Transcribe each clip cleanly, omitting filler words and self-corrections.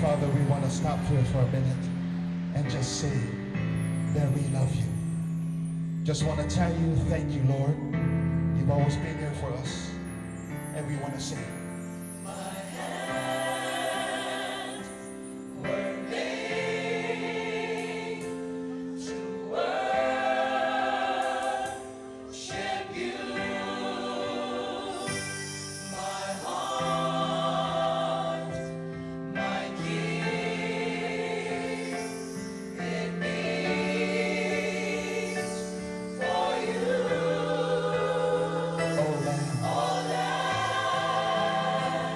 Father, we want to stop here for a minute and just say that we love you. Just want to tell you, thank you, Lord. You've always been here for us. And we want to say, My hands were made to worship you. My heart, my King, it beats for you. Oh, Lamb,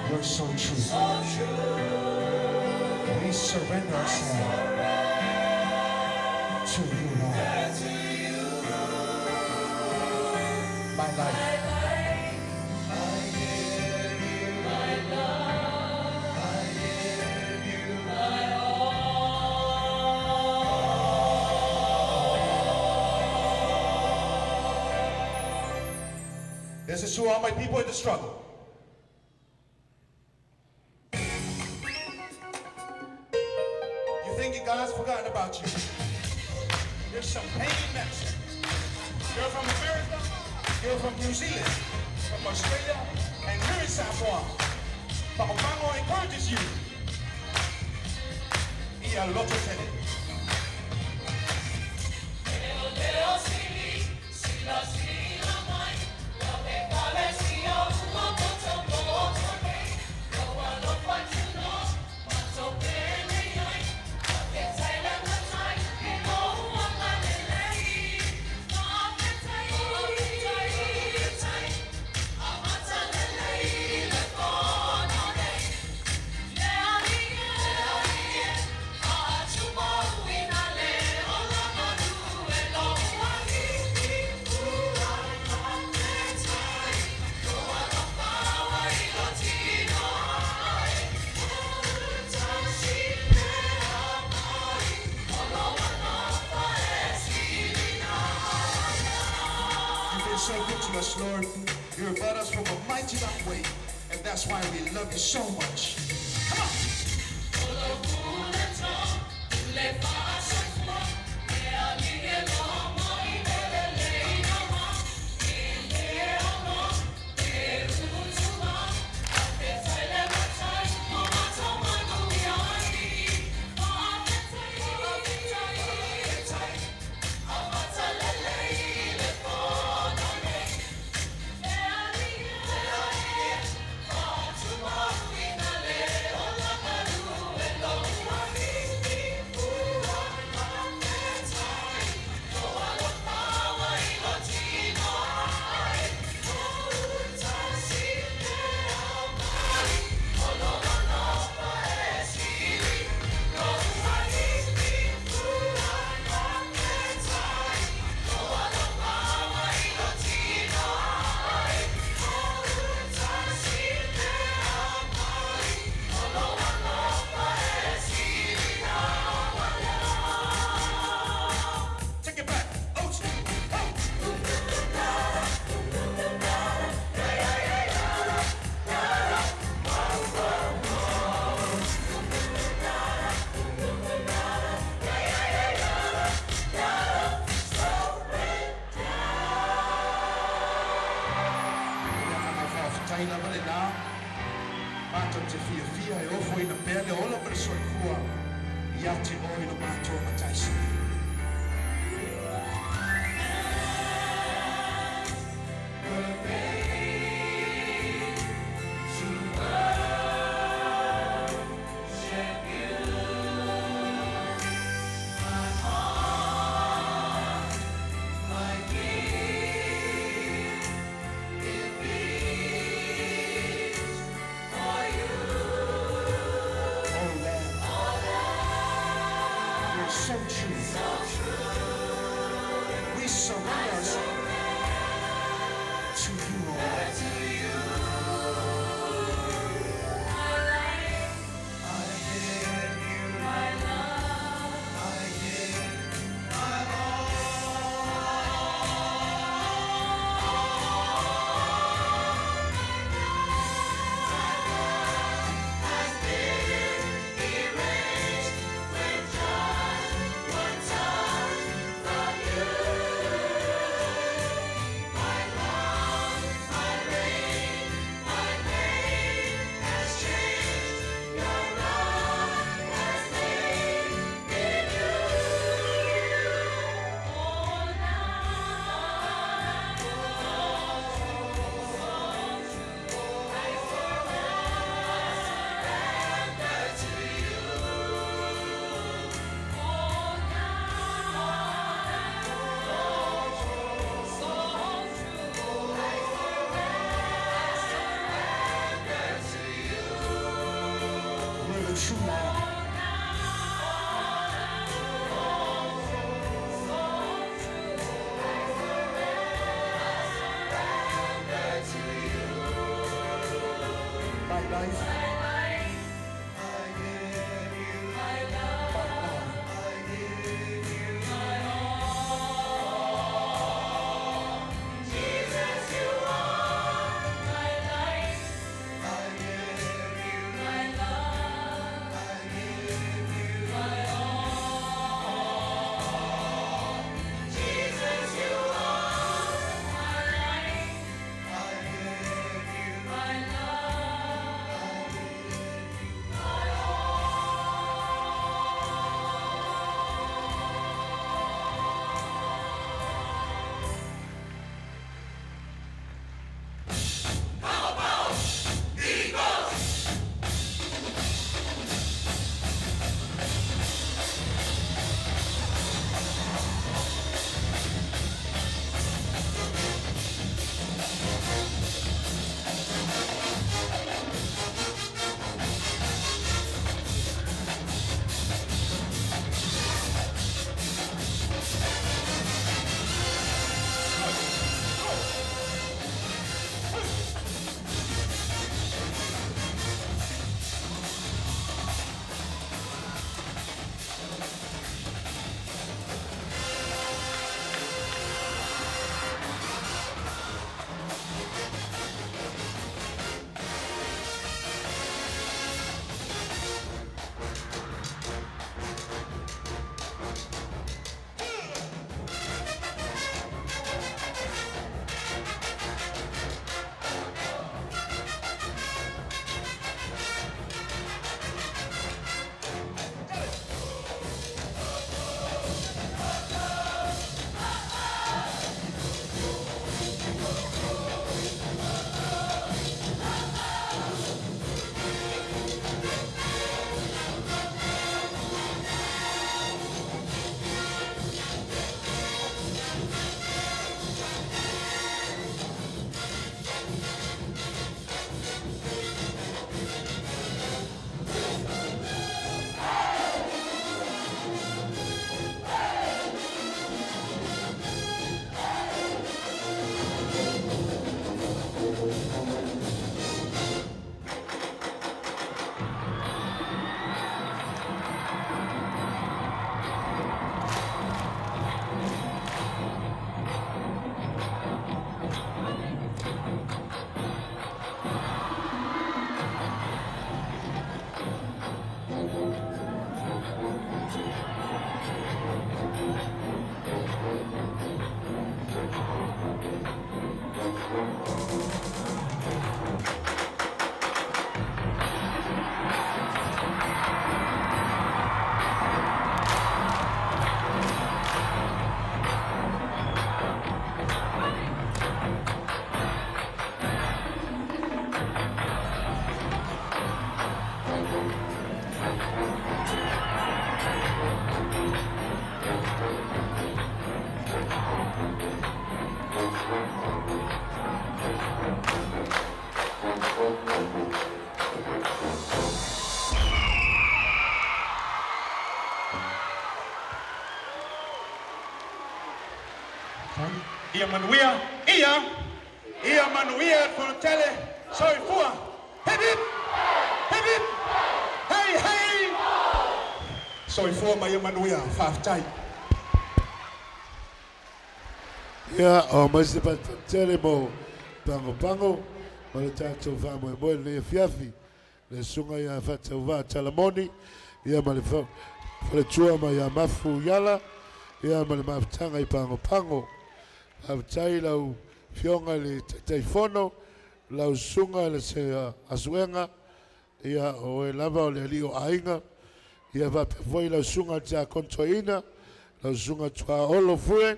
you're so true. So true. We surrender ourselves to you, Lord. To you. My life, I give you my love. I give you my all. This is to all my people in the struggle. You think God's forgotten about you. There's some pain medicine. You're from America, you're from New Zealand, from Australia, and you're in Samoa. Papapango encourages you. Ia lototele. Leo sili, sila sila mai, lau ekalesia ua poto poto nei, lau alofa tino, mato pene ai, te taila matai, e lou agalelei. Fa'afetai, fa'afetai, amata lelei le fono nei. Le Alii e, fa'atumauina le ola malu e lou ali'i, ua fa'afetai, lou alofa ua i lou tino ai, tausi pea mai, o lou alofa e siliga. You've been so good to us, Lord. You have brought us from a mighty long way, and that's why we love you so much. Come on. O lou pule le fa'asoifua, le Alii e loa mai le lelei nama, i Faafetai lava lenā. Matou te fiafia e ofoina pea le ola ma le soifua ia te Oe lo matou Matai Sili. O Lamb, you're so true. We surrender ourselves to you, O Lord. I give you, I give my You're the true Lamb. My life, I give you my love. I give you my all. Jesus, you are my life, I give you, my love, I give you my all. Jesus, you are my life, I give you, my love, I Ia manuia, ia, ia manuia le Fonotele, soifua, hip hip, hip hip, hey hey, soifua ma ia manuia, faafetai. Ia, oo mai se faafetai tele mo Pagopago ma le tatou faamoemoe i lenei afiafi. Le susuga ia Faatauvaa Talamoni, ia ma le faletua ma ia Mafu Iala, ia ma le mafutaga i Pagopago. Faafetai i lau Afioga i le Taitaifono, lau susuga i le Asuega, ia o oe lava o le alii o aiga, ia faapea foi lau susuga i le Tiakono Toeaina, lau susuga Tuaolo Fue,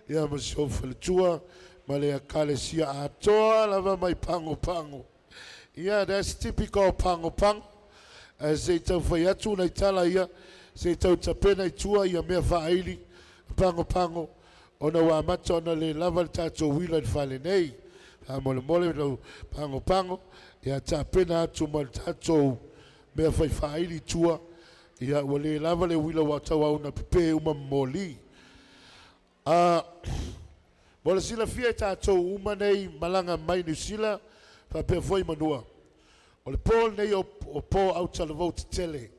ia ma si ou faletua, ma le Ekalesia atoa lava mai Pagopago. Ia, that's typical Pagopago. Ae se i taufai atu nai tala ia, se i tau tapena i tua ia mea faaili Pagopago, ona ua amata ona le lava le tatou uila i le fale nei. Faamolemole lau Pagopago, ia tapena atu ma le tatou mea fai faaili i tua, ia ua le lava le uila ua tauau ina pepe uma ma moli. Mo le silafia e tatou uma nei malaga mai Niu Sila faapea foi Manua, o le po lenei o po autalavou tetele.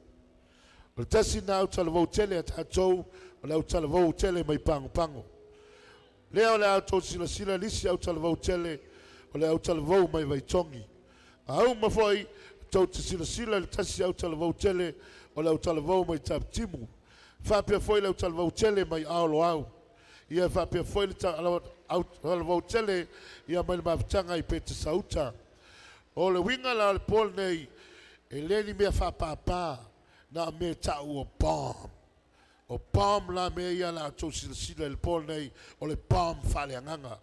O le tasi lena autalavou tele a tatou, o le autalavou tele mai Pagopago. Lea o le a outou silasila i le isi autalavou tele, o le autalavou mai Vaitogi. A uma foi, tou te silasila i le tasi autalavou tele, o le autalavou mai Tapitimu. Faapea foi le autalavou tele mai Aoloau. Ia faapea foi le autalavou tele ia mai le mafutaga i Petesauta. O le uiga la o le po lenei, e le ni mea faapapa, na o mea e tau o bomb. O bomb la mea ia o le a outou silasila i le po lenei, o le bomb faaleagaga.